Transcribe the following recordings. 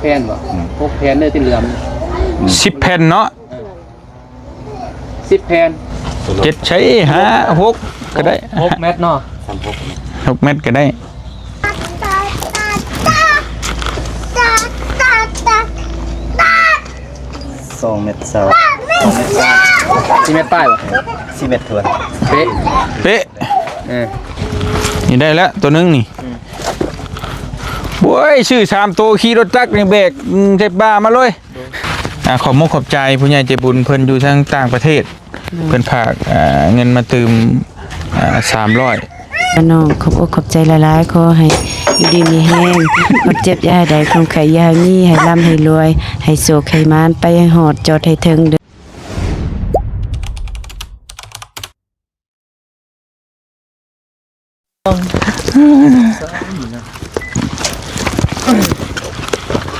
ແຜ່ນບໍ່? ອືມ ຫົກແຜ່ນເດີ ທີ່ເຫຼືອ ອືມ ສິບແຜ່ນເນາະ ສິບແຜ່ນ ເຈັດໃຊ້ ຫ້າ ຫົກ ກໍໄດ້ ຫົກແມັດເນາະ ຫົກແມັດກໍໄດ້. ສອງແມັດຊາວ ສີ່ແມັດປາຍບໍ່? ສີ່ແມັດຖ້ວນ ເປະ ເປະ ເອີ ນີ້ໄດ້ແລ້ວໂຕໜຶ່ງນີ້ ອືມ ໂອ້ຍ ຊື້ສາມໂຕ ຂີ່ລົດຈັກນີ້ແບກ ອືມ ໃສ່ບ່າມາເລີຍ. ອ່າ ຂອບມຸກຂອບໃຈຜູ້ໃຫຍ່ໃຈບຸນເພິ່ນຢູ່ທາງຕ່າງປະເທດ ເພິ່ນຝາກ ອ່າ ເງິນມາຕື່ມ ອ່າ ສາມຮ້ອຍ. ນ້ອງຂອບອົກຂອບໃຈຫຼາຍໆ ຂໍໃຫ້ຢູ່ດີມີແຮງ ຄວາມເຈັບຢ່າໃຫ້ໄດ້ ຄວາມໄຂ້ຢ່າໃຫ້ມີ ໃຫ້ລ່ຳໃຫ້ລວຍ ໃຫ້ໂຊກໃຫ້ໝານ ໄປໃຫ້ຮອດ ຈອດໃຫ້ເຖິງເດີ.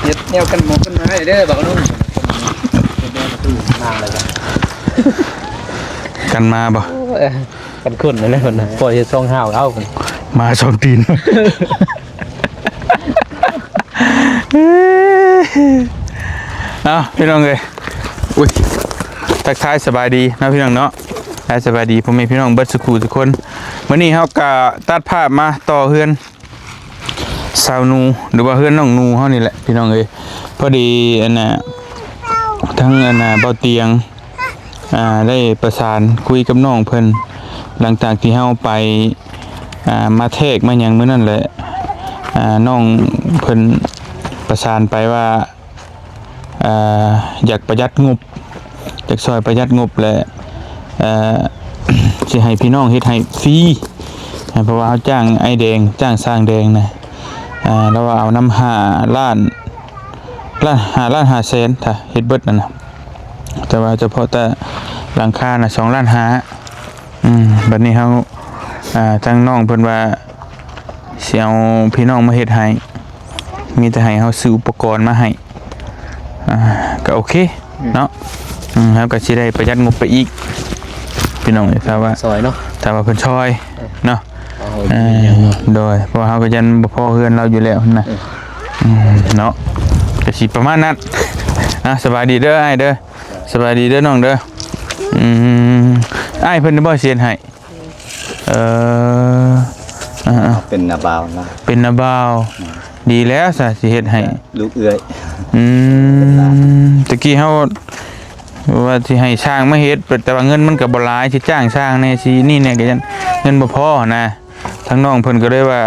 ເຮັດແນວກັນໝອກກັນໄມ້ເດີ ບັກໜຸ່ມ ກັນມາບໍ່? ໂອ້ຍ ກັນຄົນນັ້ນແຫຼະ ຄົນນະ ພໍເຮັດຊ່ອງຫ້າວເອົາ ມາສອງຕີນ. ເອົາ ພີ່ນ້ອງເອີຍ ອຸ້ຍ ທັກທາຍສະບາຍດີເນາະ ພີ່ນ້ອງເນາະ ສະບາຍດີພໍ່ແມ່ພີ່ນ້ອງເບິດສູ່ຄູ່ສູ່ຄົນ. ມື້ນີ້ເຮົາກະຕັດພາບມາຕໍ່ເຮືອນສາວນູ ຫຼືວ່າເຮືອນນ້ອງນູເຮົານີ້ແຫຼະ ພີ່ນ້ອງເອີຍ. ພໍດີ ອັນນ່າ ທັງ ອັນນ່າ ເບົາຕຽງ ອ່າ ໄດ້ປະສານຄຸຍກັບນ້ອງເພິ່ນ ຫຼັງຈາກທີ່ເຮົາໄປ ອ່າ ມາແທກມາຫຍັງມື້ນັ້ນແຫຼະ ອ່າ ນ້ອງເພິ່ນປະສານໄປວ່າ ອ່າ ຢາກປະຢັດງົບ ຢາກຊ່ອຍປະຢັດງົບ ແລະ ເອີ ຊິໃຫ້ພີ່ນ້ອງເຮັດໃຫ້ຟຣີ ເພາະວ່າເຮົາຈ້າງອ້າຍແດງ ຈ້າງຊ່າງແດງນະ ອ່າ ລາວວ່າເອົານຳຫ້າລ້ານ ລ້ານ ຫ້າລ້ານຫ້າແສນ ຖ້າເຮັດເບິດນັ້ນນະ ແຕ່ວ່າສະເພາະແຕ່ຫຼັງຄານະ ສອງລ້ານຫ້າ. ອືມ ບັດນີ້ເຮົາ ອ່າ ທາງນ້ອງເພິ່ນວ່າຊິເອົາພີ່ນ້ອງມາເຮັດໃຫ້ ມີແຕ່ໃຫ້ເຮົາຊື້ອຸປະກອນມາໃຫ້ ອ່າ ກໍໂອເຄ ອືມ ເນາະ ອືມ ເຮົາກໍຊິໄດ້ປະຢັດງົບໄປອີກ ພີ່ນ້ອງເອີຍ ຖ້າວ່າ ຊ່ອຍເນາະ ຖ້າວ່າເພິ່ນຊ່ອຍ ເອີ ເນາະ ເອີ ໂດຍ ເພາະວ່າເຮົາກໍຍັງບໍ່ພໍເຮືອນລາວຢູ່ແລ້ວນະ ເອີ ອືມ ເນາະ ກໍຊິປະມານນັ້ນ. ອ່າ ສະບາຍດີເດີອ້າຍເດີ ສະບາຍດີເດີນ້ອງເດີ. ອືມ ອ້າຍເພິ່ນບໍ່ຊິເຮັດໃຫ້? ເອີ ເອີ ເປັນນ້າບ່າວນະ ເປັນນ້າບ່າວ ອືມ ດີແລ້ວຊະ ຊິເຮັດໃຫ້ ລູກເອື້ອຍ ອືມ ຕະກີ້ເຮົາວ່າຊິໃຫ້ຊ່າງມາເຮັດ ແຕ່ວ່າເງິນມັນກໍບໍ່ຫຼາຍ ຊິຈ້າງຊ່າງແດ່ ຊິນີ້ແດ່ ກໍຍັງເງິນບໍ່ພໍນະ. ທາງນ້ອງເພິ່ນກໍເລີຍວ່າ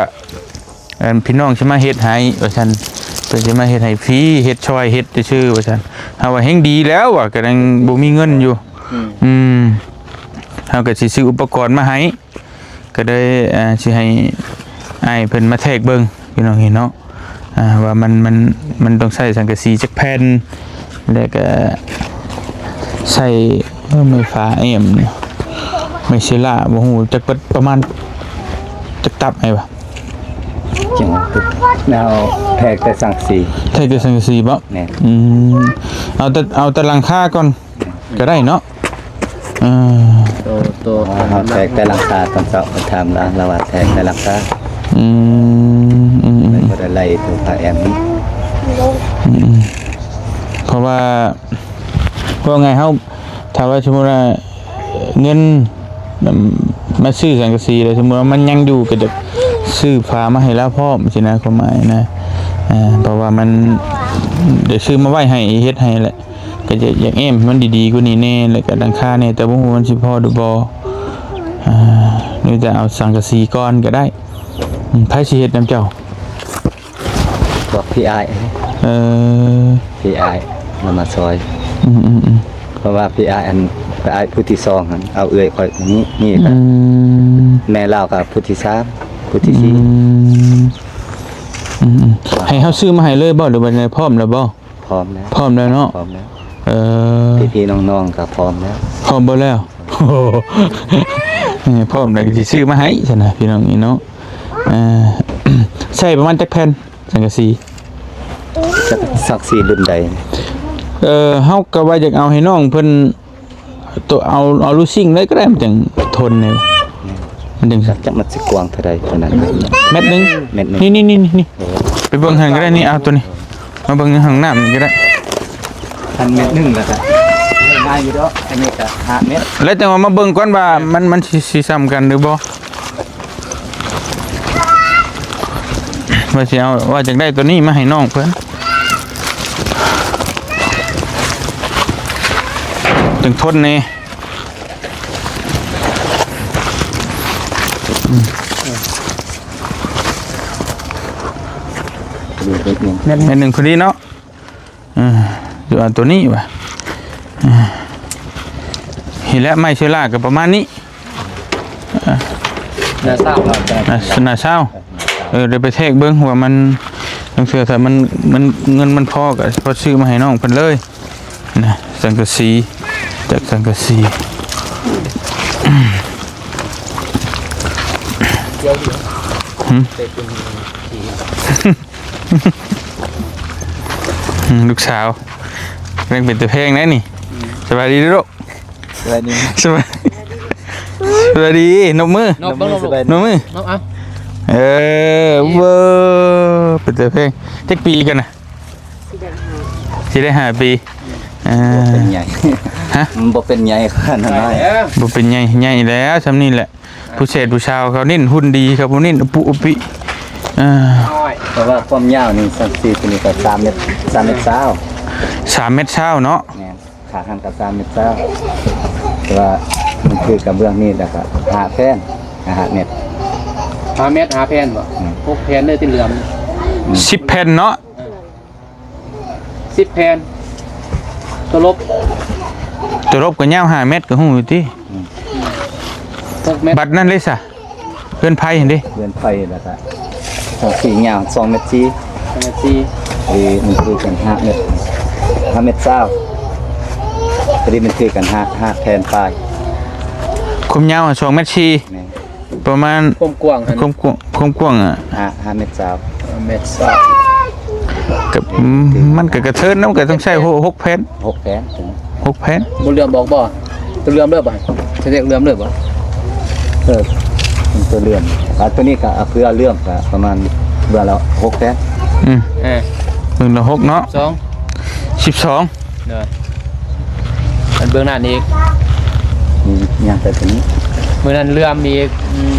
ອັນ ພີ່ນ້ອງຊິມາເຮັດໃຫ້ວ່າຊັ້ນ ເພິ່ນຊິມາເຮັດໃຫ້ຟຣີ ເຮັດຊ່ອຍເຮັດຊື່ໆວ່າຊັ້ນ. ເຮົາວ່າແຮ່ງດີແລ້ວວ່າ ກໍຍັງບໍ່ມີເງິນຢູ່ ອືມ ອືມ ເຮົາກໍຊິຊື້ອຸປະກອນມາໃຫ້ ກໍເລີຍ ອ່າ ຊິໃຫ້ອ້າຍເພິ່ນມາແທກເບິ່ງ ພີ່ນ້ອງເຫັນເນາະ ອ່າ ວ່າມັນ ມັນ ມັນຕ້ອງໃຊ້ສັງກະສີຈັກແຜ່ນ ແລ້ວກໍໃຊ້ ເອີ ໄມ້ຝາແອ້ມ ໄມ້ເຊລາ ບໍ່ຮູ້ຈັກເບິດປະມານຈັກຕັບ ອ້າຍວ່າ ຈັ່ງວ່າ ແນວແທກແຕ່ສັງກະສີ ແທກແຕ່ສັງກະສີບໍ? ແມ່ນ ອືມ ເອົາແຕ່ ເອົາແຕ່ຫຼັງຄາກ່ອນ ກໍໄດ້ເນາະ ເອີ ໂຕ ໂຕ ເຮົາແທກແຕ່ຫຼັງຄາ ຕອນເຊົ້າໄປຖາມລາວ ລາວວ່າແທກແຕ່ຫຼັງຄາ ອືມ ອືມ ອືມ ບໍ່ໄດ້ໄລ່ໂຕຜ້າແອ້ມນີ້ ອືມ ເພາະວ່າ ເວົ້າງ່າຍເຮົາ ຖ້າວ່າສົມມຸດວ່າເງິນ ນຳ ມາຊື້ສັງກະສີ ແລ້ວສົມມຸດວ່າມັນຍັງຢູ່ ກໍຈະຊື້ຝາມາໃຫ້ລາວພ້ອມຊີ້ນະ ຄວາມໝາຍນະ ເອີ ເພາະວ່າມັນໄດ້ຊື້ມາໄວ້ໃຫ້ ເຮັດໃຫ້ແຫຼະ ກໍຈະຢາກແອ້ມໃຫ້ມັນດີໆກວ່ານີ້ແດ່ ແລ້ວກໍຫຼັງຄາແດ່ ແຕ່ບໍ່ຮູ້ວ່າມັນຊິພໍຫຼືບໍ່ ອ່າ ມີແຕ່ເອົາສັງກະສີກ່ອນກໍໄດ້. ອືມ ໃຜຊິເຮັດນຳເຈົ້າ? ພວກພີ່ອ້າຍ ເອີ ພີ່ອ້າຍລາວມາຊ່ອຍ ອືມໆໆ ເພາະວ່າພີ່ອ້າຍ ອັນ ພີ່ອ້າຍຜູ້ທີສອງຫັ້ນ ເອົາເອື້ອຍຂ້ອຍນີ້ ນີ້ກໍ ອືມ ແມ່ລາວກໍຜູ້ທີສາມ ຜູ້ທີສີ່ ອືມ ອືມໆ ໃຫ້ເຮົາຊື້ມາໃຫ້ເລີຍບໍ່ ຫຼືວ່າໃດ ພ້ອມແລ້ວບໍ່? ພ້ອມແລ້ວ ພ້ອມແລ້ວເນາະ ພ້ອມແລ້ວ ເອີ ພີ່ໆນ້ອງໆກໍພ້ອມແລ້ວ ພ້ອມເບິດແລ້ວ ນີ້ ພ້ອມແລ້ວກໍຊິຊື້ມາໃຫ້ຊັ້ນນະ ພີ່ນ້ອງນີ້ເນາະ ເອີ ໃຊ້ປະມານຈັກແຜ່ນ ສັງກະສີ ສັງ ສັງກະສີລຸ້ນໃດ? ເອີ ເຮົາກໍວ່າຢາກເອົາໃຫ້ນ້ອງເພິ່ນ ໂຕ ເອົາ ເອົາລູຊິງໄດ້ກໍໄດ້ ມັນຈັ່ງທົນແດ່ ມັນຈັ່ງ ຈັກມັນຊິກວ້າງເທົ່າໃດເທົ່ານັ້ນ ແມັດໜຶ່ງ ແມັດໜຶ່ງ ນີ້ໆໆ ໄປເບິ່ງຫັ້ນກໍໄດ້ນີ້ ເອົາໂຕນີ້ ມາເບິ່ງຢູ່ຫ້ອງນ້ຳນີ້ກໍໄດ້ ອັນເມັດໜຶ່ງແລ້ວກໍງ່າຍຢູ່ດອກ ອັນນີ້ກໍຫ້າເມັດ ແລ້ວຈັ່ງວ່າມາເບິ່ງກ່ອນວ່າມັນ ມັນຊິ ຊິສ່ຳກັນຫຼືບໍ່ ວ່າຊິເອົາ ວ່າຈະໄດ້ຕົວນີ້ມາໃຫ້ນ້ອງເພິ່ນ ຈຶ່ງທົນແດ່. ເມັດໜຶ່ງ ເມັດໜຶ່ງພໍດີເນາະ ເອີ ເອົາຕົວນີ້ວ່າ ເອີ ນີ້ແຫຼະ ໄມ້ເຊື້ອລາກກໍປະມານນີ້ ໜ້າຊາວ ໜ້າຊາວ ເອີ ດຽວໄປແທກເບິ່ງວ່າມັນ ລາງເທື່ອຖ້າມັນ ມັນ ເງິນມັນພໍກໍພໍຊື້ມາໃຫ້ນ້ອງເພິ່ນເລີຍ. ນະ ສັງກະສີ ຈາກສັງກະສີ ຫຶ ຫຶ ລູກສາວ ແມ່ງເປັນຕາແພງໄດ໋ນີ້ ສະບາຍດີເດີ້ລູກ ສະບາຍດີ ສະບາຍ ສະບາຍດີ ນົບມື ນົບມື ສະບາຍດີ ນົບມື ນົບເອົາ ເອີ ເວີ ເປັນຕາແພງ ຈັກປີກັນນະ? ຊິໄດ້ຫ້າປີ ເອີ ບໍ່ເປັນໃຫຍ່ ຮະ ມັນບໍ່ເປັນໃຫຍ່ຂະໜາດນັ້ນ ບໍ່ເປັນໃຫຍ່ ໃຫຍ່ແລ້ວ ສ່ຳນີ້ແຫຼະ ຜູ້ແສດຜູ້ສາວເຂົາເນັ້ນຫຸ່ນດີ ເຂົາບໍ່ເນັ້ນອຸປຸອຸປິ ເອີ ເພາະວ່າຄວາມຍາວນີ້ ສັງກະສີຕົວນີ້ກໍສາມເມັດ ສາມເມັດຊາວ ສາມເມັດຊາວເນາະ ແມ່ນ ຂາກຫັ້ນກໍສາມເມັດຊາວ ແຕ່ວ່າມັນຄືກະເບື້ອງນີ້ ແລ້ວກໍຫ້າແຜ່ນ ຫ້າເມັດ ຫ້າເມັດ ຫ້າແຜ່ນບໍ? ແມ່ນ ຫົກແຜ່ນເດີ ຕິດເຫຼື້ອມ ອືມ ສິບແຜ່ນເນາະ ເອີ ສິບແຜ່ນ ຕົວລົບ ຕົວລົບກໍຍາວຫ້າເມັດ ກໍຮູ້ຢູ່ຕິ ອືມ ຫົກເມັດ ບັດນັ້ນເລີຍຊະ ເຮືອນໄຜ່ຫັ້ນເດ້ ເຮືອນໄຜ່ ແລ້ວກະສອງສີ່ຍາວສອງເມັດສີ່ ສອງເມັດສີ່ ນີ້ມັນຄືກັນຫ້າເມັດ ຫ້າເມັດຊາວ ພໍດີມັນຄືກັນຫ້າ ຫ້າແຜ່ນປາຍ ຄວາມຍາວສອງເມັດສີ່ ແມ່ນ ປະມານ ຄວາມກວ້າງຫັ້ນ ຄວາມກວ້າງ ຄວາມກວ້າງ ອ່າ ຫ້າ ຫ້າເມັດຊາວ ຫ້າເມັດຊາວ ກໍ ມັນກໍກະເທີນນຳ ກໍຕ້ອງໃຊ້ຫົກແຜ່ນ ຫົກແຜ່ນ ຫົກແຜ່ນ ບໍ່ເຫຼື້ອມອອກບໍ່? ຕົວເຫຼື້ອມເລີຍບໍ່? ຈະເຮັດເຫຼື້ອມເລີຍບໍ່? ເອີ ຕົວເຫຼື້ອມ ອ່າ ຕົວນີ້ກໍ ອ່າ ເພື່ອເຫຼື້ອມກໍປະມານເບື້ອງລະຫົກແຜ່ນ ອືມ ເອີ ເບື້ອງລະຫົກເນາະ ສອງ ສິບສອງ ເດີ ອັນເບື້ອງນັ້ນອີກ ນີ້ຍ່າງໄປຕົວນີ້ ເບື້ອງນັ້ນເຫຼື້ອມອີກ ອືມ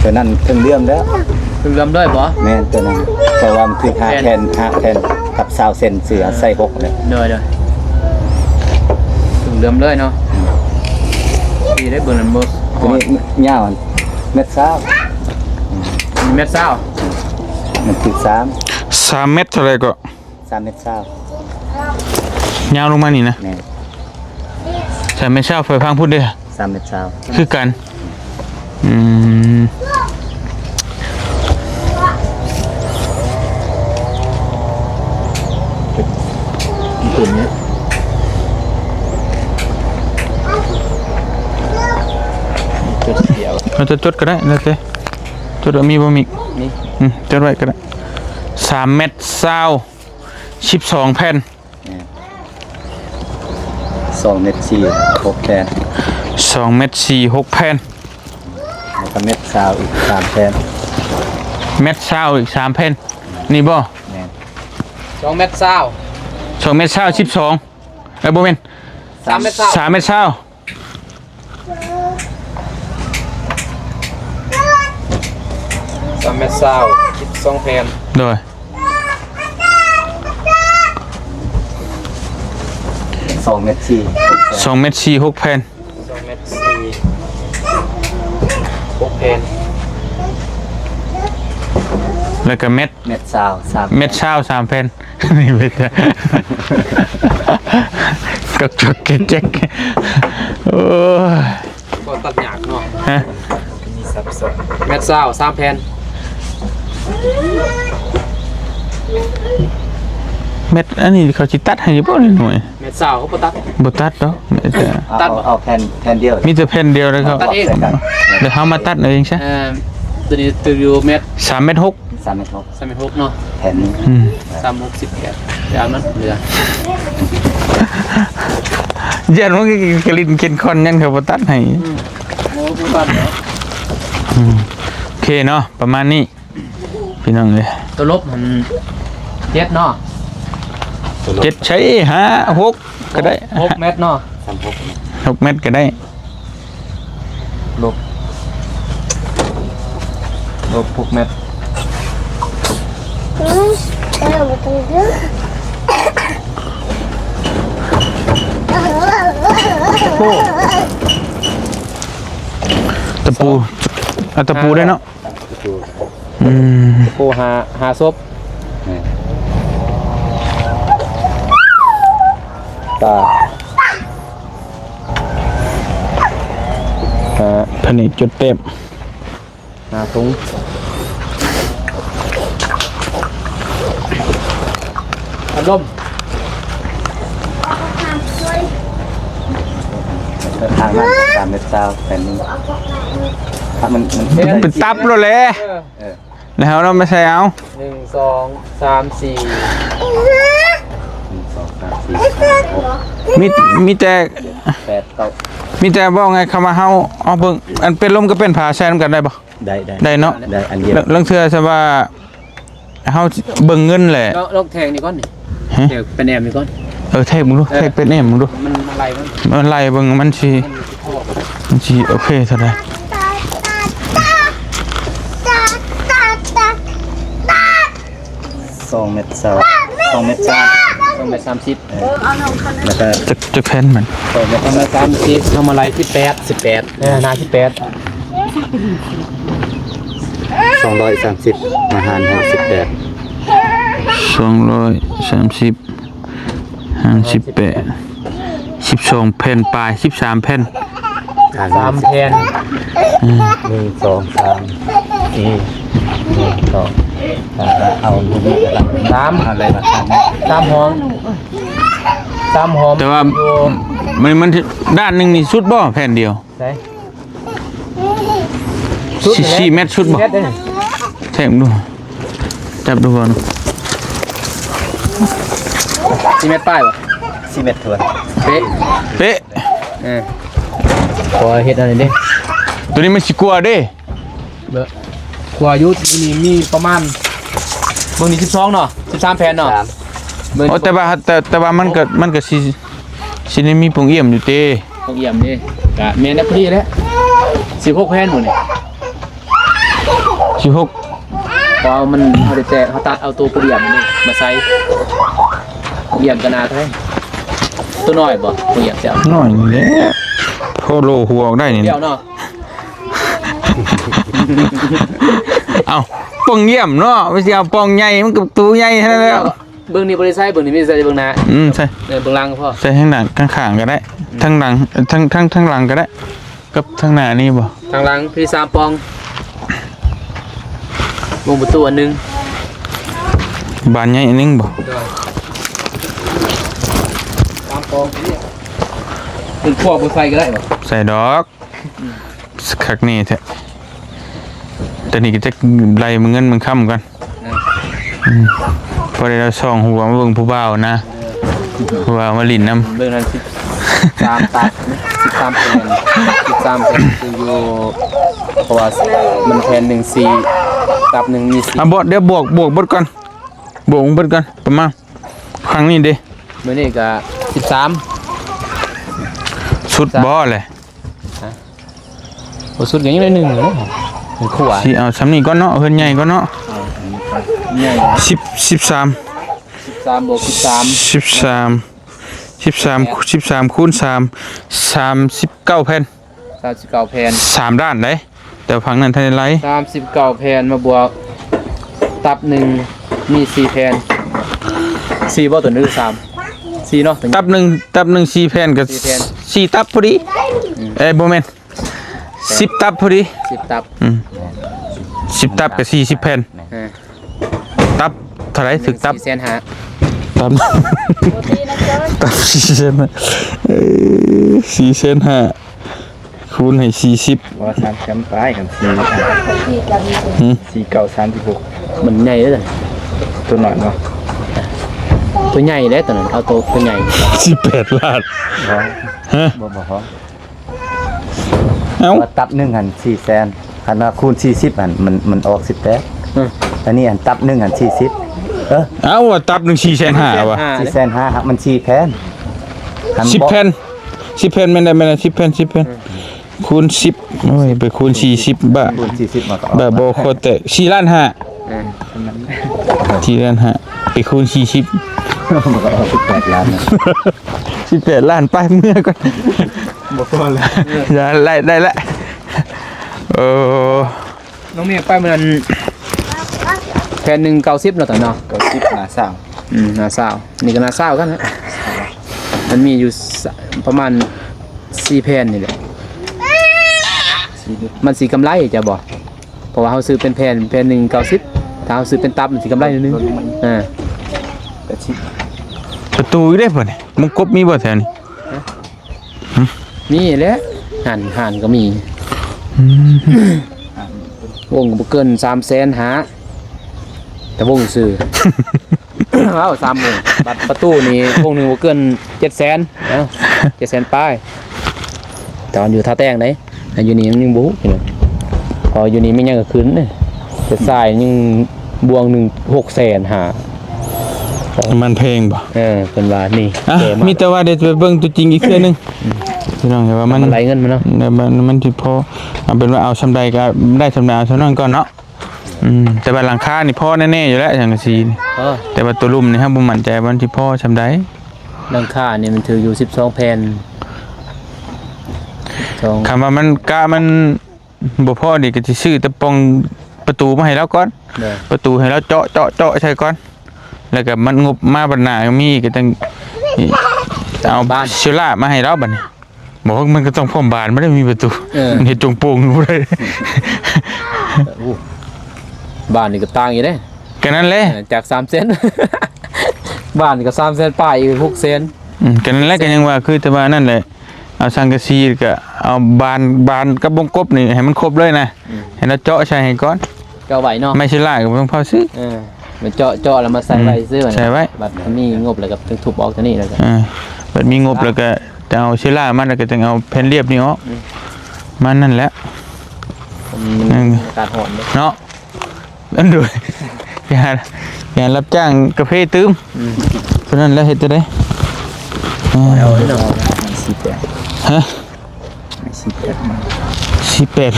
ຕົວນັ້ນເຖິງເຫຼື້ອມແລ້ວ ເຖິງເຫຼື້ອມເລີຍບໍ່? ແມ່ນ ຕົວນັ້ນ ເພາະວ່າມັນຄືຫ້າແຜ່ນ ຫ້າແຜ່ນ ກັບຊາວເຊັນ ເສືອໃສ່ຫົກເລີຍ ໂດຍໆ ເຫຼື້ອມເລີຍເນາະ ດີເດ້ ເບິ່ງນັ້ນບໍ່ຮອດ ຍາວເມັດຊາວ ເມັດຊາວ ມັນຖືກສາມ ສາມເມັດເທົ່າໃດກໍ? ສາມເມັດຊາວ ຍາວລົງມານີ້ນະ ແມ່ນ ສາມເມັດຊາວ ໄປຟັງພຸ້ນເດ້ ສາມເມັດຊາວ ຄືກັນ ອືມ ເຮົາຈະຈົດກໍໄດ້ ແລ້ວແຕ່ ຈົດວ່າມີບໍ່ມີ ມີ ອືມ ຈົດໄວ້ກໍໄດ້ ສາມເມັດຊາວ ສິບສອງແຜ່ນ ແມ່ນ ສອງເມັດສີ່ ຫົກແຜ່ນ ສອງເມັດສີ່ ຫົກແຜ່ນ ແລ້ວກໍເມັດຊາວອີກສາມແຜ່ນ ເມັດຊາວອີກສາມແຜ່ນ ນີ້ບໍ່? ແມ່ນ ສອງເມັດຊາວ ສອງເມັດຊາວ ສິບສອງ ເອີ ບໍ່ແມ່ນ ສາມເມັດຊາວ ສາມເມັດຊາວ ສາມເມັດຊາວ ສິບສອງແຜ່ນ ໂດຍ ສອງເມັດສີ່ ສອງເມັດສີ່ ຫົກແຜ່ນ ສອງເມັດສີ່ ຫົກແຜ່ນ ແລ້ວກໍເມັດ ເມັດຊາວ ສາມ ເມັດຊາວ ສາມແຜ່ນ ນີ້ເປັນ ກະຈົກແກະແຈກ ໂອ້ຍ ກໍຕັດຍາກເນາະ ຮະ ມີສັບສົນ ເມັດຊາວ ສາມແຜ່ນ ເມັດ ອັນນີ້ເຂົາຊິຕັດໃຫ້ຢູ່ບໍ່ ໜ່ວຍ ເມັດຊາວ ເຂົາບໍ່ຕັດ ບໍ່ຕັດດອກ ເອົາ ຕັດ ເອົາແຜ່ນ ແຜ່ນດຽວ ມີແຕ່ແຜ່ນດຽວເລີຍ ເຂົາຕັດເອງ ດຽວເຮົາມາຕັດເອົາເອງຊະ ເອີ ຕົວນີ້ ຕົວຢູ່ເມັດ ສາມເມັດຫົກ ສາມເມັດຫົກ ສາມເມັດຫົກເນາະ ແຜ່ນໜຶ່ງ ອືມ ສາມຫົກສິບແປດ ຢ່າງນັ້ນເຫຼືອ ຢ້ານວ່າກະຫຼິ້ນເຄັນຄອນ ຢ້ານເຂົາບໍ່ຕັດໃຫ້ ອືມ ໂອ້ ບໍ່ຕັດເນາະ ອືມ ໂອເຄເນາະ ປະມານນີ້ ພີ່ນ້ອງເອີຍ ຕົວລົບຫັ້ນເຈັດເນາະ ເຈັດໃຊ້ ຫ້າ ຫົກ ກໍໄດ້ ຫົກແມັດເນາະ ຫົກແມັດກໍໄດ້ ລົບ ລົບຫົກແມັດ ໂອ້ ຕະປູ ເອົາຕະປູໄດ້ເນາະ. ອືມ ໂອ້ ຫ້າ ຫ້າສົບ ຕາ ຫ້າ ພະເນກຈົດແຕ້ມ ຫ້າຖົງ ພັດລົມ ທາງນັ້ນສາມແມັດຊາວ ແຜ່ນໜຶ່ງ ຖ້າມັນ ມັນ ມັນເປັນຕັບໂລດແຫຼະ ເອີ ເອີ ແລ້ວເຮົາເນາະ ມາໃສ່ເອົາ ໜຶ່ງ ສອງ ສາມ ສີ່ ໜຶ່ງ ສອງ ສາມ ສີ່ ຫ້າ ຫົກ ມີ ມີແຕ່ ແປດ ເກົ້າ ມີແຕ່ເວົ້າໄງ ຄຳວ່າເຮົາ ເອົາເບິ່ງ ອັນເປັນລົມກັບເປັນຜາໃສ່ນຳກັນໄດ້ບໍ່? ໄດ້ ໄດ້ ໄດ້ເນາະ ໄດ້ ອັນດຽວ ລາງເທື່ອຊະວ່າ ເຮົາເບິ່ງເງິນແຫຼະ ລອງ ລອງແທງນີ້ກ່ອນນີ້ ຮະ ແທງເປັນແອມນີ້ກ່ອນ ເອີ ແທງເບິ່ງດູ ເອີ ແທງເປັນແອມເບິ່ງດູ ມັນ ມັນໄລ່ເບິ່ງ ມັນຊິ ມັນຊິໂອເຄເທົ່າໃດ ສອງແມັດຊາວ ສອງແມັດຊາວ ສອງແມັດສາມສິບ ເອີ ແລ້ວກໍ ຈັກ ຈັກແຜ່ນມັນ ສອງແມັດສາມສິບ ເຮົາມາໄລ່ສິບແປດ ສິບແປດ ເອີ ໜ້າສິບແປດ ສອງຮ້ອຍສາມສິບ ມາຫານໃຫ້ສິບແປດ ສອງຮ້ອຍສາມສິບ ຫານສິບແປດ ສິບສອງແຜ່ນປາຍ ສິບສາມແຜ່ນ ສາມແຜ່ນ ອືມ ໜຶ່ງ ສອງ ສາມ ສີ່ ໜຶ່ງ ສອງ ສາມ ເອົາ ສາມ ເອົາເລີຍ ສາມຫ້ອງ ສາມຫ້ອງ ແຕ່ວ່າ ຢູ່ ມັນ ມັນ ດ້ານໜຶ່ງນີ້ສຸດບໍ່ ແຜ່ນດຽວ ໃສ ສຸດນີ້ແຫຼະ ສີ່ແມັດສຸດບໍ່ ສີ່ແມັດເດ້ ແທງເບິ່ງດູ ຈັບດູເບິ່ງ ສີ່ແມັດປາຍບໍ່ ສີ່ແມັດຖ້ວນ ເປະ ເປະ ເອີ ຂໍເຮັດອັນນີ້ເດ້ ໂຕນີ້ມັນຊິກວ່າເດ້ ເບິ່ງ ກວ່າຢູ່ ໂຕນີ້ມີປະມານ ເບິ່ງນີ້ສິບສອງເນາະ ສິບສາມແຜ່ນເນາະ ສາມ ເບິ່ງ ໂອ້ ແຕ່ວ່າ ແຕ່ ແຕ່ວ່າມັນກໍ ມັນກໍຊິ ຊິໄດ້ມີປ່ອງອ່ຽມຢູ່ເຕ ປ່ອງອ່ຽມນີ້ ກະແມ່ນແລ້ວ ພໍດີແລ້ວ ສິບຫົກແຜ່ນໝົດນີ້ ສິບຫົກ ເພາະວ່າມັນ ເຮົາໄດ້ແຕກ ເຮົາຕັດເອົາໂຕປ່ອງອ່ຽມນີ້ມາໃສ່ ປ່ອງອ່ຽມກໍໜ້າເທົ່າໃດ ໂຕນ້ອຍບໍ່ ປ່ອງອ່ຽມເຈົ້າ ນ້ອຍນີ້ແຫຼະ ພໍໂລຫົວອອກໄດ້ນີ້ ດຽວເນາະ ເອົ້າ ປ່ອງອ່ຽມເນາະ ໄປຊິເອົາປ່ອງໃຫຍ່ ມັນກໍໂຕໃຫຍ່ເທົ່ານັ້ນແຫຼ້ວ. ເບິ່ງນີ້ບໍ່ໄດ້ໃສ່ ເບິ່ງນີ້ມີແຕ່ໃສ່ເບິ່ງໜ້າ ອືມ ໃສ່ ເອີ ເບິ່ງຫຼັງກໍພໍ ໃສ່ທາງໜ້າຂ້າງໆກໍໄດ້ ອືມ ທາງຫຼັງ ທາງ ທາງ ທາງຫຼັງກໍໄດ້ ກັບທາງໜ້ານີ້ບໍ່ ທາງຫຼັງມີສາມປ່ອງ ວົງປະຕູອັນໜຶ່ງ ບານໃຫຍ່ອັນໜຶ່ງບໍ່ ໂດຍ ສາມປ່ອງນີ້ ເປັນຂວບບໍ່ໃສ່ກໍໄດ້ບໍ່ ໃສ່ດອກ. ອືມ ຄັກແນ່ແທ້ ຕອນນີ້ກໍຈັກໄລ່ເງິນມັນຄ້ຳກ່ອນ ເອີ ອືມ ພໍໄດ້ເອົາສອງຫົວມາເບິ່ງຜູ້ບ່າວນະ ເອີ ຜູ້ບ່າວມາຫຼິ້ນນຳ ເບິ່ງນັ້ນ ສິບສາມຕັບ ສິບສາມແຜ່ນ ສິບສາມແຜ່ນຄືຢູ່ ເພາະວ່າມັນແຜ່ນໜຶ່ງສີ່ ຕັບໜຶ່ງມີສີ່ ອ່ະ ບໍ່ ດຽວບວກ ບວກເບິດກ່ອນ ບວກເບິດກ່ອນ ປະມານ ຄັ້ງນີ້ເດ້ ມື້ນີ້ກໍສິບສາມ ສຸດບໍ່ແຫຼະ ຮະ ບໍ່ສຸດກໍຍັງໄດ້ໜຶ່ງເນາະ ມັນຂວາ ຊິເອົາຊ່ຳນີ້ກ່ອນເນາະ ເຮືອນໃຫຍ່ກ່ອນເນາະ ເອີ ອັນນີ້ກໍໃຫຍ່ ສິບ ສິບສາມ ສິບສາມບວກສິບສາມ ສິບສາມ ສິບສາມ ສິບສາມຄູນສາມ ສາມສິບເກົ້າແຜ່ນ ສາມສິບເກົ້າແຜ່ນ ສາມດ້ານເດ້ ແຕ່ຝັ່ງນັ້ນທັນໄດ້ໄລ່ ສາມສິບເກົ້າແຜ່ນມາບວກ ຕັບໜຶ່ງມີສີ່ແຜ່ນ ສີ່ບໍ່ ຕົວນີ້ສາມ ສີ່ເນາະ ຕັບໜຶ່ງ ຕັບໜຶ່ງສີ່ແຜ່ນກໍ ສີ່ແຜ່ນ ສີ່ຕັບພໍດີ ອືມ ເອີຍ ບໍ່ແມ່ນ ສິບຕັບພໍດີ ສິບຕັບ ອືມ ສິບຕັບກໍສີ່ສິບແຜ່ນ ເອີ ຕັບເທົ່າໃດ? ຖືກຕັບ ສີ່ແສນຫ້າ ຕັບ ຕັບສີ່ແສນຫ້າ ເອີ ສີ່ແສນຫ້າ ຄູນໃຫ້ສີ່ສິບ ວ່າສາມແສນປາຍກັນ ສີ່ ຫືມ ສີ່ເກົ້າ ສາມສິບຫົກ ມັນໃຫຍ່ເດ້ ຕົວໜ້ອຍເນາະ ຕົວໃຫຍ່ເດ້ຕົວນັ້ນ ເອົາໂຕ ຕົວໃຫຍ່ ສິບແປດລ້ານ ຮະ ບໍ່ ບໍ່ພໍ ເອົ້າ ວ່າຕັບໜຶ່ງຫັ້ນສີ່ແສນ ຄັນວ່າຄູນສີ່ສິບຫັ້ນ ມັນ ມັນອອກສິບແປດ ອືມ ອັນນີ້ຫັ້ນຕັບໜຶ່ງຫັ້ນສີ່ສິບ ແ ເອີ ເອົ້າ ວ່າຕັບໜຶ່ງສີ່ແສນຫ້າວ່າ ສີ່ແສນຫ້າ ມັນສີ່ແຜ່ນ ສິບແຜ່ນ ສິບແຜ່ນ ແມ່ນໄດ້ ແມ່ນໄດ້ ສິບແຜ່ນ ສິບແຜ່ນ ຄູນສິບ ໂອ້ຍ ໄປຄູນສີ່ສິບ ບ້າ ຄູນສີ່ສິບ ມາກໍ ບ້າບໍ່ ຄໍແຕກ ສີ່ລ້ານຫ້າ ເອີ ສີ່ລ້ານຫ້າ ໄປຄູນສີ່ສິບ ສິບແປດລ້ານ ສິບແປດລ້ານ ໄປເມືອກ່ອນ ບໍ່ພໍແລ້ວ ໄດ້ ໄດ້ລະ ເອີ. ນ້ອງເມກໄປມື້ນັ້ນ ແຜ່ນໜຶ່ງເກົ້າສິບເນາະ ຕອນເນາະ ເກົ້າສິບ ໜ້າຊາວ ອືມ ໜ້າຊາວ ນີ້ກໍໜ້າຊາວກັນນະ ມັນມີຢູ່ ປະມານສີ່ແຜ່ນນີ້ແຫຼະ ມັນຊິກຳໄລຈະບໍ່ ເພາະວ່າເຮົາຊື້ເປັນແຜ່ນ ແຜ່ນໜຶ່ງເກົ້າສິບ ຖ້າເຮົາຊື້ເປັນຕັບມັນຊິກຳໄລໜ້ອຍໜຶ່ງ ອ່າ ປະຕູອີກເດ້ ບັດນີ້ ມົງກົບມີບໍ່ແຖວນີ້? ມີແຫຼະ ຮ້ານ ຮ້ານກໍມີ ອືມ ວົງກໍບໍ່ເກີນສາມແສນຫ້າ ແຕ່ວົງຊື່ ເວົ້າສາມວົງ ບັດປະຕູນີ້ວົງໜຶ່ງບໍ່ເກີນເຈັດແສນ ເອົາ ເຈັດແສນປາຍ ແຕ່ວ່າຢູ່ທ່າແຕງເດ້ ຢູ່ນີ້ມັນຍັງບໍ່ຮູ້ ເພາະຢູ່ນີ້ແມ່ນຫຍັງກໍຂຶ້ນເດ້ ແຕ່ຊາຍຍັງບ່ວງໜຶ່ງຫົກແສນຫ້າ ມັນແພງບໍ່? ເອີ ເພິ່ນວ່ານີ້ ອ່ະ ມີແຕ່ວ່າໄດ້ໄປເບິ່ງຕົວຈິງອີກເທື່ອໜຶ່ງ ອືມ ພີ່ນ້ອງ ວ່າມັນ ມັນໄຫຼເງິນມັນເນາະ ມັນ ມັນຊິພໍ ເອົາເປັນວ່າເອົາສ່ຳໃດກໍໄດ້ສ່ຳໃດ ເອົາສ່ຳນັ້ນກ່ອນເນາະ ອືມ ແຕ່ວ່າຫຼັງຄານີ້ພໍແນ່ໆຢູ່ແລ້ວ ສັງກະສີນີ້ ເອີ ແຕ່ວ່າຕົວລຸ່ມນີ້ເຮົາບໍ່ໝັ້ນໃຈວ່າມັນຊິພໍສ່ຳໃດ ຫຼັງຄານີ້ມັນຖືກຢູ່ສິບສອງແຜ່ນ ສິບສອງ ຄັນວ່າມັນກະມັນ ບໍ່ພໍນີ້ກໍຊິຊື້ແຕ່ປ່ອງປະຕູມາໃຫ້ລາວກ່ອນ ໂດຍ ປະຕູໃຫ້ລາວເຈາະ ເຈາະ ເຈາະໃສ່ກ່ອນ ແລ້ວກໍມັນງົບມາບັດໜ້າກໍມີ ກໍຈັ່ງເອົາ ບານ ເຊລາມາໃຫ້ລາວບັດນີ້ ບໍ່ ມັນກໍຕ້ອງພ້ອມບານ ມັນໄດ້ມີປະຕູ ເອີ ມັນເຮັດໂຈງໂປ່ງບໍ່ໄດ້ ໂອ້ ບານນີ້ກໍຕ່າງຢູ່ເດ້ ກໍນັ້ນແຫຼະ ເອີ ຈາກສາມແສນ ບານກໍສາມແສນປາຍ ອີກຫົກແສນ ອືມ ກໍນັ້ນແຫຼະ ກໍຍັງວ່າ ຄືແຕ່ວ່ານັ້ນແຫຼະ ເອົາສັງກະສີ ແລ້ວກໍເອົາບານ ບານກັບວົງກົບນີ້ໃຫ້ມັນຄົບເລີຍນະ ອືມ ໃຫ້ລາວເຈາະໃສ່ໃຫ້ກ່ອນ ເຈາະໄວ້ເນາະ ໄມ້ເຊລາກໍບໍ່ຕ້ອງເຝົ້າຊື້ ເອີ ມາເຈາະ ເຈາະແລ້ວມາໃສ່ໄວ້ ອືມ ຊື່ ໃສ່ໄວ້ ບັດມີງົບແລ້ວກໍຖືກທຸບອອກຕົວນີ້ແລ້ວກໍ ເອີ ບັດມີງົບແລ້ວກໍຈະເອົາເຊລາມາ ແລ້ວກໍຈຶ່ງເອົາແຜ່ນລຽບນີ້ອອກ ອືມ ມັນນັ້ນແຫຼະ ອືມ ອືມ ອາກາດຮ້ອນເນາະ ອັນໂດຍ ໄປຫາ ໄປຫາຮັບຈ້າງກາເຟຕື່ມ ອືມ ເທົ່ານັ້ນແຫຼະ ເຮັດຈັ່ງໃດ ເອົາເນາະ ສີ່ແປດ ຮະ ສີ່ແປດ ສີ່ແປດ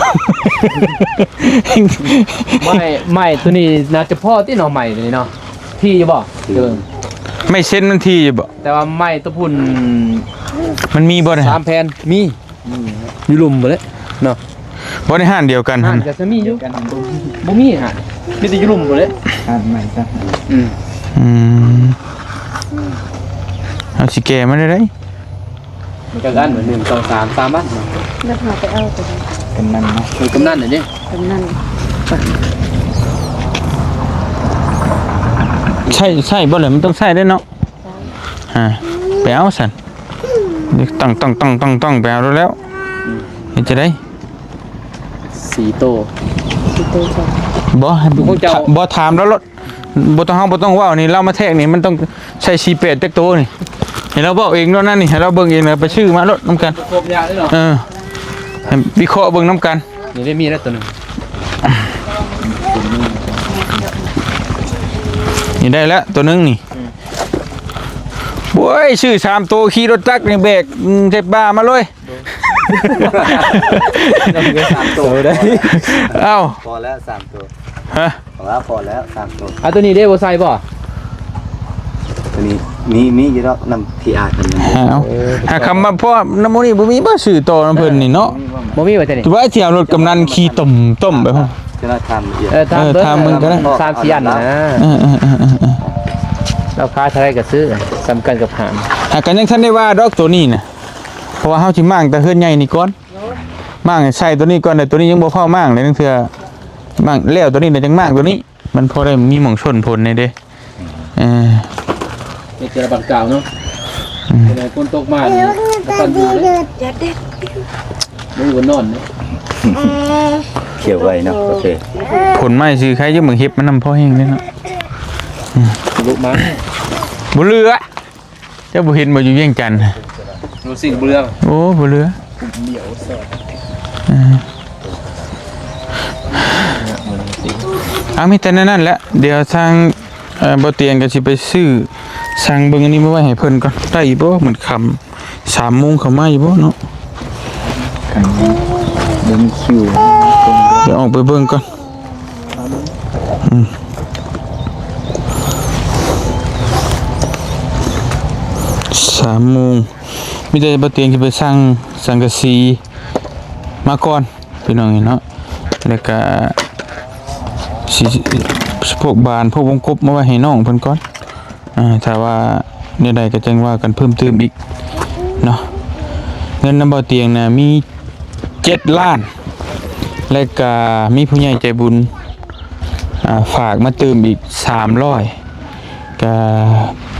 ໄມ້ ໄມ້ຕົວນີ້ໜ້າຈະພໍຕິເນາະ ໄມ້ຕົວນີ້ເນາະ ຖີ່ຢູ່ບໍ່? ເອີ ໄມ້ເຊັນມັນຖີ່ຢູ່ບໍ່? ແຕ່ວ່າໄມ້ຕົວພຸ້ນ ມັນມີບໍ່ນະ? ສາມແຜ່ນ ມີ ຢູ່ລຸ່ມພຸ້ນແຫຼະເນາະ ບໍ່ໄດ້ຮ້ານດຽວກັນຫັ້ນ ຮ້ານກໍຈະມີຢູ່ ບໍ່ມີ ບໍ່ມີຫັ້ນ ມີແຕ່ຢູ່ລຸ່ມພຸ້ນແຫຼະ ຮ້ານໃໝ່ຊະ ອືມ ອືມ ເຮົາຊິແກ້ມັນໄດ້ໃດ ມັນກໍອັນໜຶ່ງ ສອງ ສາມ ສາມອັນເນາະ ແລ້ວພາໄປເອົາຕົວນັ້ນ ກຳນັນເນາະ ເອີ ກຳນັນນີ້ເດ້ ກຳນັນ ໃຊ້ ໃຊ້ບໍ່ແຫຼະ ມັນຕ້ອງໃຊ້ເດ້ເນາະ ອ່າ ໄປເອົາຊັ້ນ ຕ້ອງ ຕ້ອງ ຕ້ອງ ຕ້ອງ ຕ້ອງໄປເອົາໂລດແລ້ວ ເຮັດຈັ່ງໃດ? ສີ່ໂຕ ສີ່ໂຕ ບໍ່ ບໍ່ ຖາມລາວໂລດ ບໍ່ຕ້ອງ ເຮົາບໍ່ຕ້ອງເວົ້ານີ້ ລາວມາແທກນີ້ ມັນຕ້ອງໃສ່ສີ່ແປດຈັກໂຕນີ້ ໃຫ້ລາວເວົ້າເອງໂລດນັ້ນນີ້ ໃຫ້ລາວເບິ່ງເອງ ແລ້ວໄປຊື້ມາໂລດນຳກັນ ເອີ ໃຫ້ວິເຄາະເບິ່ງນຳກັນ ນີ້ໄດ້ມີແລ້ວຕົວໜຶ່ງ ນີ້ໄດ້ແລ້ວຕົວໜຶ່ງນີ້ ອືມ ໂອ້ຍ ຊື້ສາມໂຕ ຂີ່ລົດຈັກນີ້ແບກ ອືມ ໃສ່ບ່າມາເລີຍ ສາມໂຕໄດ້ ເອົ້າ ພໍແລ້ວສາມໂຕ ຮະ ພໍແລ້ວ ພໍແລ້ວສາມໂຕ ອ່າ ຕົວນີ້ເດ້ ບໍ່ໃສ່ບໍ່? ຕົວນີ້ມີ ມີຢູ່ດອກ ນຳທີ່ອາດ ເອົາ ຫາຄຳວ່າພໍນຳໝູ່ນີ້ ບໍ່ມີບໍ່ຊື້ຕໍ່ນຳເພິ່ນນີ້ເນາະ ບໍ່ມີວ່າຈັ່ງນີ້ ວ່າຊິເອົາລົດກຳນັນຂີ່ຕົມໆໄປ ເອີ ຖາມລະອຽດ ເອີ ຖາມເບິ່ງ ຖາມເບິ່ງກໍໄດ້ ສາມສີ່ອັນນະ ເອີ ລາຄາເທົ່າໃດກໍຊື້ ສ່ຳກັນກັບຫ້າງ ຫາກກໍຍັງທັນໄດ້ວ່າດອກຕົວນີ້ນະ ເພາະວ່າເຮົາຊິມ້າງແຕ່ເຮືອນໃຫຍ່ນີ້ກ່ອນ ມ້າງໃສ່ຕົວນີ້ກ່ອນ ແຕ່ຕົວນີ້ຍັງບໍ່ຟ້າວມ້າງເລີຍ ລາງເທື່ອມ້າງແລ້ວຕົວນີ້ແລ້ວຈັ່ງມ້າງຕົວນີ້ ມັນພໍໄດ້ມີໝ່ອງຊົນພົນແດ່ເດ້ ເອີ ເຮັດແຕ່ລະບາດກາວເນາະ ອືມ ເວລາຝົນຕົກມານີ້ ບໍ່ທັນຢູ່ເດ້ ບໍ່ຢູ່ນອນເດ້ ຂຽວໄວເນາະ ໂອເຄ ຜົນໄມ້ຊື້ໄຄຢູ່ ເບິ່ງເຫັບມັນນຳພໍແຮງເດ້ເນາະ ອືມ ລຸມາ ບໍ່ເຫຼືອ ເຈົ້າບໍ່ເຫັນບໍ່ ຢູ່ວຽງຈັນ ໂລຊິງບໍ່ເຫຼືອ ໂອ້ ບໍ່ເຫຼືອ ເອີ ເອົາ ມີແຕ່ແນວນັ້ນແຫຼະ ດຽວທາງ ເອີ ບໍ່ຕຽງກໍຊິໄປຊື້ ສັ່ງເບິ່ງອັນນີ້ມາໄວ້ໃຫ້ເພິ່ນກ່ອນ ໄດ້ຢູ່ບໍ່? ມັນຄ່ຳ ສາມໂມງເຂົາມາຢູ່ບໍ່ເນາະ? ເບິ່ງຄິວ ດຽວອອກໄປເບິ່ງກ່ອນ. ອືມ ສາມໂມງ ມີແຕ່ບໍ່ຕຽງຊິໄປສັ່ງສັງກະສີມາກ່ອນ ພີ່ນ້ອງເອີຍເນາະ ແລ້ວກະຊິ ພວກບານ ພວກວົງກົບມາໄວ້ໃຫ້ນ້ອງເພິ່ນກ່ອນ. ອາ ຖ້າວ່າແນວໃດກໍຈັ່ງວ່າກັນເພີ່ມຕື່ມອີກເນາະ. ເງິນນຳບໍ່ຕຽງນະມີເຈັດລ້ານ ແລະກະມີຜູ້ໃຫຍ່ໃຈບຸນ ອາ ຝາກມາຕື່ມອີກສາມຮ້ອຍ ກະ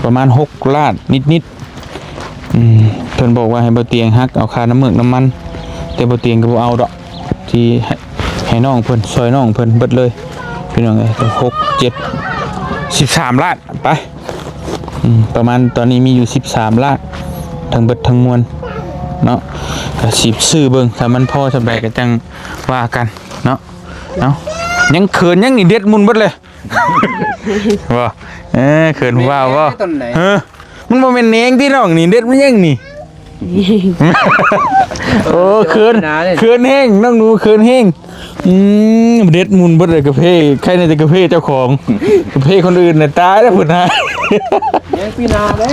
ປະມານຫົກລ້ານນິດໆ. ອືມ ເພິ່ນບອກວ່າໃຫ້ບໍ່ຕຽງຫັກເອົາຄ່ານ້ຳເມືອກນ້ຳມັນ ແຕ່ບໍ່ຕຽງກໍບໍ່ເອົາດອກ ທີ່ໃຫ້ ໃຫ້ນ້ອງເພິ່ນ ຊ່ອຍນ້ອງເພິ່ນເບິດເລີຍ ພີ່ນ້ອງເອີຍ. ຫົກ ເຈັດ ສິບສາມລ້ານ ໄປ ອືມ ປະມານຕອນນີ້ມີຢູ່ສິບສາມລ້ານ ທັງເບິດທັງມວນເນາະ. ກໍຊິຊື້ເບິ່ງ ຖ້າມັນພໍສ່ຳໃດກໍຈັ່ງວ່າກັນເນາະ. ເອົ້າ ຍັງເຂີນຫຍັງນີ້ ເດັດໝຸ່ນເບິດເລີຍ ບໍ່? ເອີ ເຂີນຜູ້ບ່າວບໍ່? ເອີ ມັນບໍ່ແມ່ນແໜງຕິນ້ອງນີ້ ເດັດມັນຫຍັງນີ້? ໂອ້ ເຂີນ ເຂີນແຮງ ນ້ອງໜູເຂີນແຮງ. ອືມ ເດັດໝຸ່ນເບິດເລີຍກາເຟ ໃຄແນ່ແຕ່ກາເຟເຈົ້າຂອງ ກາເຟຄົນອື່ນນະຕາຍແລ້ວພຸ້ນນະ. ຍັງປີໜ້າເດ້.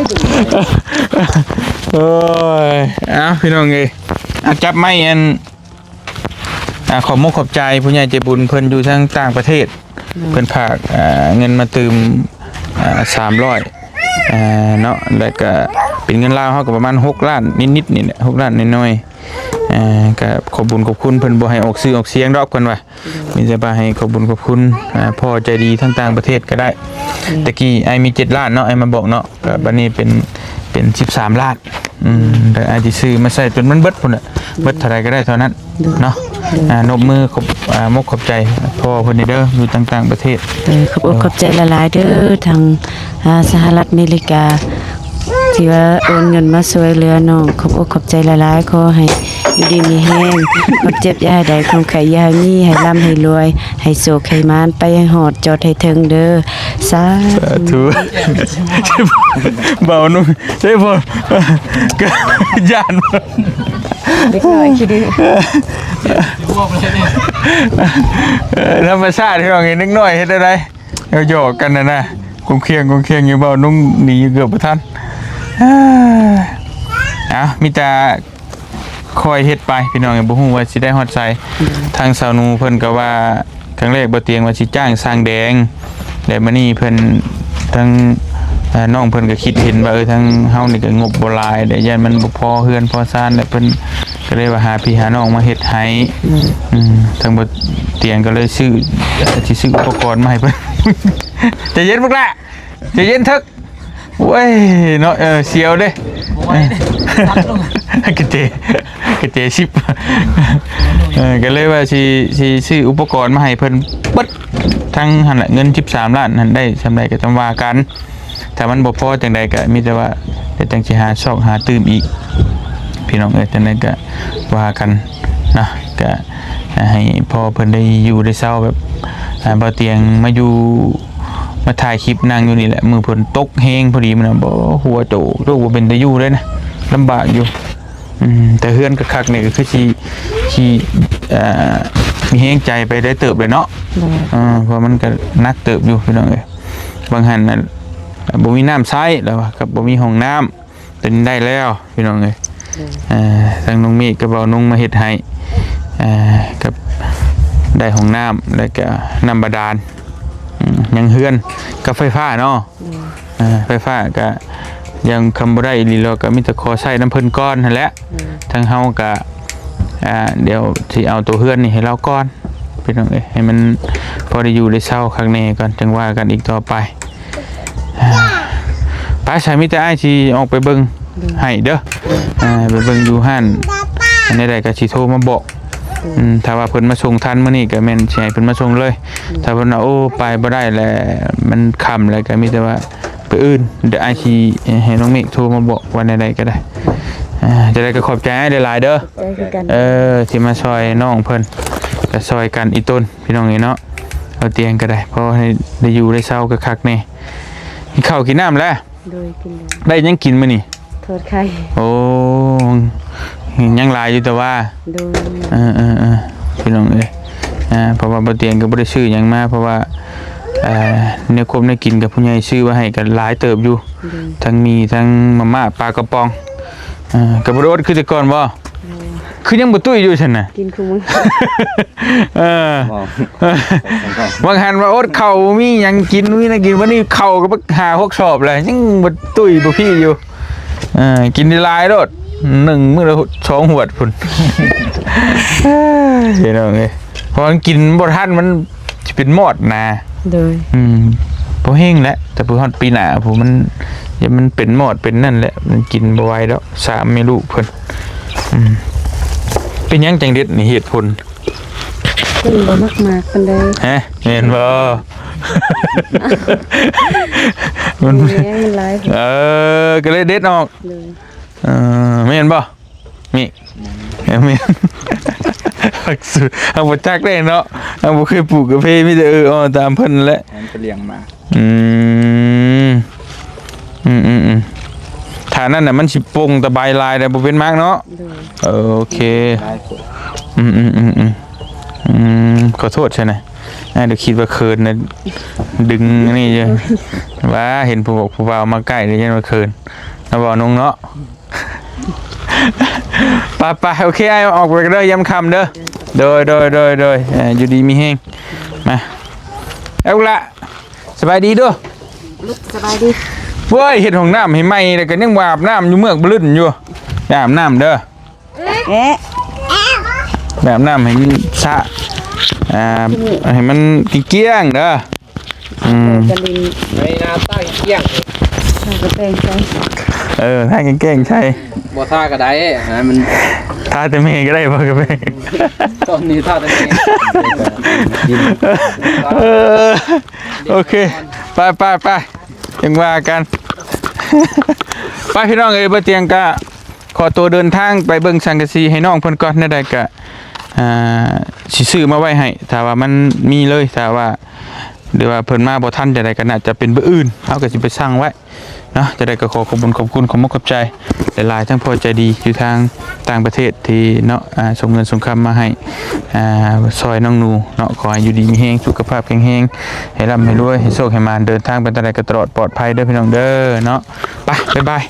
ໂອ້ຍ ເອົ້າ ພີ່ນ້ອງເອີຍ ອາ ຈັບໄມ້ອັນ ອາ ຂໍມຸກຂອບໃຈຜູ້ໃຫຍ່ໃຈບຸນເພິ່ນຢູ່ທາງຕ່າງປະເທດ ໂດຍ ເພິ່ນຝາກ ອາ ເງິນມາຕື່ມ ອາ ສາມຮ້ອຍ ເນາະ ແລ້ວກະເປັນເງິນລາວເຮົາກໍປະມານຫົກລ້ານນິດໆນີ້ແຫຼະ ຫົກລ້ານໜ້ອຍໆ. ອາ ກະຂອບບຸນຂອບຄຸນເພິ່ນ ບໍ່ໃຫ້ອອກຊື່ອອກສຽງດອກ ເພິ່ນວ່າ ໂດຍ ມີແຕ່ວ່າໃຫ້ຂອບບຸນຂອບຄຸນ ອາ ພໍ່ໃຈດີທາງຕ່າງປະເທດກໍໄດ້ ໂດຍ ແຕ່ກີ້ອ້າຍມີເຈັດລ້ານເນາະ ອ້າຍມາບອກເນາະ ກໍບັດນີ້ເປັນ ເປັນສິບສາມລ້ານ. ອືມ ໂດຍ ແຕ່ອາດຊິຊື້ມາໃຊ້ຈົນມັນເບິດພຸ້ນແຫຼະ ໂດຍ ເບິດເທົ່າໃດກໍໄດ້ເທົ່ານັ້ນ ໂດຍ ເນາະ. ໂດຍ ອາ ນົບມືຂອບ ອາ ມຸກຂອບໃຈພໍ່ເພິ່ນເດີ ຢູ່ຕ່າງໆປະເທດ. ໂດຍ ຂອບອົກຂອບໃຈຫຼາຍໆເດີ ທາງ ອາ ສະຫະລັດອາເມລິກາ ທີ່ວ່າໂອນເງິນມາຊ່ວຍເຫຼືອນ້ອງ ຂອບອົກຂອບໃຈຫຼາຍໆ. ຂໍໃຫ້ຢູ່ດີມີແຮງ ຄວາມເຈັບຢ່າໃຫ້ໄດ້ ຄວາມໄຂ້ຢ່າໃຫ້ມີ ໃຫ້ລ່ຳໃຫ້ລວຍ ໃຫ້ໂຊກໃຫ້ໝານ ໄປໃຫ້ຮອດ ຈອດໃຫ້ເຖິງເດີ ສາ ສາທຸ ເບົາໜຸ່ມ ໃຊ່ບໍ່? ຢ້ານ ເດັກນ້ອຍຂີ້ດື້ ເອີ ທຳມະຊາດ ພີ່ນ້ອງເອີຍ ເດັກນ້ອຍເຮັດແນວໃດ ເອົາຫຍອກກັນນະນະ ກົງຄຽງກົງຄຽງຢູ່ ເບົາໜຸ່ມໜີເກືອບບໍ່ທັນ. ເອົ້າ ມີແຕ່ ຄ່ອຍເຮັດໄປພີ່ນ້ອງເອີຍ ບໍ່ຮູ້ວ່າຊິໄດ້ຮອດໃສ. ອືມ ທາງສາວໜູເພິ່ນກໍວ່າ ຄັ້ງແລກບໍ່ຕຽງວ່າຊິຈ້າງຊ່າງແດງ ແລ້ວມານີ້ເພິ່ນ ທາງ ເອີ ນ້ອງເພິ່ນກໍຄິດເຫັນວ່າ ເອີ ທາງເຮົານີ້ກໍງົບບໍ່ຫຼາຍ ແລ້ວຢ້ານມັນບໍ່ພໍເຮືອນພໍຊານ ແລ້ວເພິ່ນກໍເລີຍວ່າຫາພີ່ຫານ້ອງມາເຮັດໃຫ້. ອືມ ອືມ ທາງບໍ່ຕຽງກໍເລີຍຊື້ ຊິຊື້ອຸປະກອນມາໃຫ້ເພິ່ນ. ໃຈເຢັນບັກຫຼ້າ ໃຈເຢັນເຖິກ. ໂອ້ຍເນາະ ເອີ ສຽວເດ້ ບໍ່ໄຫວເດ້ ກະເຈ ກະເຈສິບ ເອີ ກໍເລີຍວ່າຊິ ຊິຊື້ອຸປະກອນມາໃຫ້ເພິ່ນເບິດທັງຫັ້ນແຫຼະ ເງິນສິບສາມລ້ານຫັ້ນ ໄດ້ສ່ຳໃດກໍຕ້ອງວ່າກັນ ຖ້າມັນບໍ່ພໍຈັ່ງໃດກໍມີແຕ່ວ່າ ດຽວຈັ່ງຊິຫາຊອກຫາຕື່ມອີກ ພີ່ນ້ອງເອີຍ ຈັ່ງໃດກໍວ່າກັນນະ ກໍໃຫ້ພໍ່ເພິ່ນໄດ້ຢູ່ໄດ້ເຊົາແບບ ອ່າ ບໍ່ຕຽງມາຢູ່ ມາຖ່າຍຄລິບນັ່ງຢູ່ນີ້ແຫຼະ ມື້ຝົນຕົກແຮງພໍດີ ມັນນະ ບໍ່ ຫົວໂຈກ ໂຈກ ບໍ່ເປັນຕາຢູ່ເລີຍນະ ລຳບາກຢູ່. ອືມ ແຕ່ເຮືອນກໍຄັກນີ້ ກໍຄືຊິ ຊິ ເອີ ມີແຮງໃຈໄປໄດ້ເຕີບເລີຍເນາະ. ໂດຍ ເອີ ເພາະມັນກໍໜັກເຕີບຢູ່ ພີ່ນ້ອງເອີຍ ບາງຫັ້ນນະ ບໍ່ມີນ້ຳໃຊ້ ແລ້ວກໍບໍ່ມີຫ້ອງນ້ຳ ຕົວນີ້ໄດ້ແລ້ວ ພີ່ນ້ອງເອີຍ. ໂດຍ ເອີ ທາງນ້ອງເມກກັບເບົານົງມາເຮັດໃຫ້ ເອີ ກັບໄດ້ຫ້ອງນ້ຳ ແລ້ວກະນ້ຳບາດານ ອືມ ຍັງເຮືອນກັບໄຟຟ້າເນາະ. ໂດຍ ເອີ ໄຟຟ້າກະຍັງຄຳບໍ່ໄດ້ອີ່ຫຼີ ແລ້ວກະມີແຕ່ຂໍໃຊ້ນຳເພິ່ນກ່ອນຫັ້ນແຫຼະ. ໂດຍ ທາງເຮົາກະ ອ່າ ດຽວຊິເອົາໂຕເຮືອນນີ້ໃຫ້ລາວກ່ອນ ພີ່ນ້ອງເອີຍ ໃຫ້ມັນພໍໄດ້ຢູ່ໄດ້ເຊົາຄັກແນ່ກ່ອນ ຈັ່ງວ່າກັນອີກຕໍ່ໄປ. ໄປ ສາມີແຕ່ອ້າຍຊິອອກໄປເບິ່ງໃຫ້ເດີ ອ່າ ໄປເບິ່ງຢູ່ຮ້ານ ອັນໃດໆກໍຊິໂທມາບອກ. ອືມ ຖ້າວ່າເພິ່ນມາສົ່ງທັນມື້ນີ້ກໍແມ່ນຊິໃຫ້ເພິ່ນມາສົ່ງເລີຍ. ຖ້າເພິ່ນວ່າ ໂອ້ ໄປບໍ່ໄດ້ແລ້ວ ມັນຄ່ຳແລ້ວ ກໍມີແຕ່ວ່າ ມື້ອື່ນ ດຽວອ້າຍຊິໃຫ້ນ້ອງເມກໂທມາບອກວ່າແນວໃດກໍໄດ້. ອ່າ ຈັ່ງໃດກໍຂອບໃຈອ້າຍຫຼາຍໆເດີ ຂອບໃຈຄືກັນ ເອີ ທີ່ມາຊ່ອຍນ້ອງເພິ່ນ ກໍຊ່ອຍກັນອີ່ຕົນ ພີ່ນ້ອງເອີຍເນາະ. ເອົາຕຽງກໍໄດ້ ພໍໃຫ້ໄດ້ຢູ່ໄດ້ເຊົາກໍຄັກແນ່ ກິນເຂົ້າກິນນ້ຳແລ້ວ? ໂດຍ ກິນແລ້ວ. ໄດ້ຫຍັງກິນມື້ນີ້? ທອດໄຂ່. ໂອ້ ຍັງຫຼາຍຢູ່ແຕ່ວ່າ. ໂດຍ. ເອີໆໆ ພີ່ນ້ອງເອີຍ ອ່າ ເພາະວ່າບໍ່ຕຽງກໍບໍ່ໄດ້ຊື້ຫຍັງມາ ເພາະວ່າ ອ່າ ແນວຄົບແນວກິນກັບຜູ້ໃຫຍ່ຊື້ໄວ້ໃຫ້ກໍຫຼາຍເຕີບຢູ່. ໂດຍ. ທັງໝີ່ ທັງມາມ່າ ປາກະປ໋ອງ ອ່າ ກໍບໍ່ໄດ້ອົດຄືແຕ່ກ່ອນບໍ່? ໂດຍ. ຄືຍັງບໍ່ຕຸ້ຍຢູ່ຊັ້ນນະ? ກິນຄູ່ມື້. ເອີ ວ່າງຫັ້ນວ່າອົດເຂົ້າ ບໍ່ມີຫຍັງກິນ ບໍ່ມີແນວກິນ ວັນນີ້ເຂົ້າກໍບັກຫ້າຫົກສອບແລ້ວ ຍັງບໍ່ຕຸ້ຍບໍ່ພີ້ຢູ່. ເອີ ກິນຫຼາຍໆໂລດ ໜຶ່ງມື້ລະສອງຫວດພຸ້ນ ພີ່ນ້ອງເອີຍ ເພາະມັນກິນບໍ່ທັນ ມັນຊິເປັນມອດນະ. ໂດຍ. ອືມ ບໍ່ເຮັງແຫຼະ ແຕ່ພໍຮອດປີໜ້າພຸ້ນ ມັນ ມັນເປັນມອດເປັນນັ້ນແຫຼະ ມັນກິນບໍ່ໄຫວດອກ ສາມແມ່ລູກເພິ່ນ. ອືມ ເປັນຫຍັງຈັ່ງເດັດນີ້ ເຫດຜົນ? ເພິ່ນບໍ່ມັກໝາກປານໃດ. ຮະ ແມ່ນບໍ່? ມັນ ແມງມັນຫຼາຍ. ເອີ ກໍເລີຍເດັດອອກ. ໂດຍ. ເອີ ແມ່ນບໍ່? ມີ ແມ່ນ ເອີ ແມ່ນ. ເຮົາບໍ່ຈັກເດ້ເນາະ ເຮົາບໍ່ເຄີຍປູກກາເຟ ມີແຕ່ ເອີ ເອົາຕາມເພິ່ນແຫຼະ ມັນໄປລ້ຽງມາ. ອືມ ອືມໆໆ ຖ້ານັ້ນນະ ມັນຊິປົ່ງຕະໄບຫຼາຍແລ້ວ ບໍ່ເປັນໝາກເນາະ. ໂດຍ. ເອີ ໂອເຄ ຫຼາຍໂພດ. ອືມໆໆໆ ອືມ ຂໍໂທດຊະນະ ອ້າຍກໍຄິດວ່າເຂີນນະ ດຶງອັນນີ້ຢູ່ ວ່າເຫັນຜູ້ ຜູ້ບ່າວມາໃກ້ແລ້ວຢ້ານວ່າເຂີນ ເນາະ ເວົ້ານົງເນາະ. ໄປໆ ໂອເຄ ອ້າຍອອກໄປເດີ ຍາມຄ່ຳເດີ. ໂດຍໆໆໆ ເອີ່ ຢູ່ດີມີແຮງ ມາ ເອົາລະ ສະບາຍດີເດີ. ສະບາຍດີ. ໂອ້ຍ ເຮັດຫ້ອງນ້ຳໃຫ້ໃໝ່ ແລ້ວກໍຍັງບໍ່ອາບນ້ຳຢູ່ ເມືອກບະລຶ້ນຢູ່ ໄປອາບນ້ຳເດີ. ເອະ ໄປອາບນ້ຳໃຫ້ມັນສະ ອ່າ ໃຫ້ມັນກ້ຽງໆເດີ. ອືມ ກະລິນ ໃຫ້ໜ້າຕາກ້ຽງ ທາກະແປງໃສ່. ເອີ ທາກ້ຽງໆໃສ່ ບໍ່ທາກໍໄດ້ ໃຫ້ມັນ ທາແຕ່ແມ່ກໍໄດ້ບໍ່ກະແປງ? ຕອນນີ້ທາແຕ່ແມ່. ເອີ ໂອເຄ ໄປໆໆ ຈັ່ງວ່າກັນ. ໄປ ພີ່ນ້ອງເອີຍ ບໍ່ຕຽງກະຂໍໂຕເດີນທາງໄປເບິ່ງສັງກະສີໃຫ້ນ້ອງເພິ່ນກ່ອນ ແນວໃດກະ ອ່າ ຊິຊື້ມາໄວ້ໃຫ້ ຖ້າວ່າມັນມີເລີຍ ຖ້າວ່າ ຫຼືວ່າເພິ່ນມາບໍ່ທັນຈັ່ງໃດກໍໜ້າຈະເປັນມື້ອື່ນ ເຮົາກໍຊິໄປສັ່ງໄວ້ເນາະ. ຈັ່ງໃດກໍຂໍຂອບບຸນຂອບຄຸນ ຂອບມຸກຂອບໃຈຫຼາຍໆ ທັງພໍ່ໃຈດີຢູ່ທາງຕ່າງປະເທດທີ່ເນາະ ອ່າ ສົ່ງເງິນສົ່ງຄຳມາໃຫ້ ອ່າ ຊ່ອຍນ້ອງໜູເນາະ. ຂໍໃຫ້ຢູ່ດີມີແຮງ ສຸຂະພາບແຂງແຮງ ໃຫ້ລ່ຳໃຫ້ລວຍ ໃຫ້ໂຊກໃຫ້ໝານ ເດີນທາງໄປທາງໃດກໍຕະຫຼອດປອດໄພເດີພີ່ນ້ອງເດີເນາະ. ໄປ ບາຍບາຍ.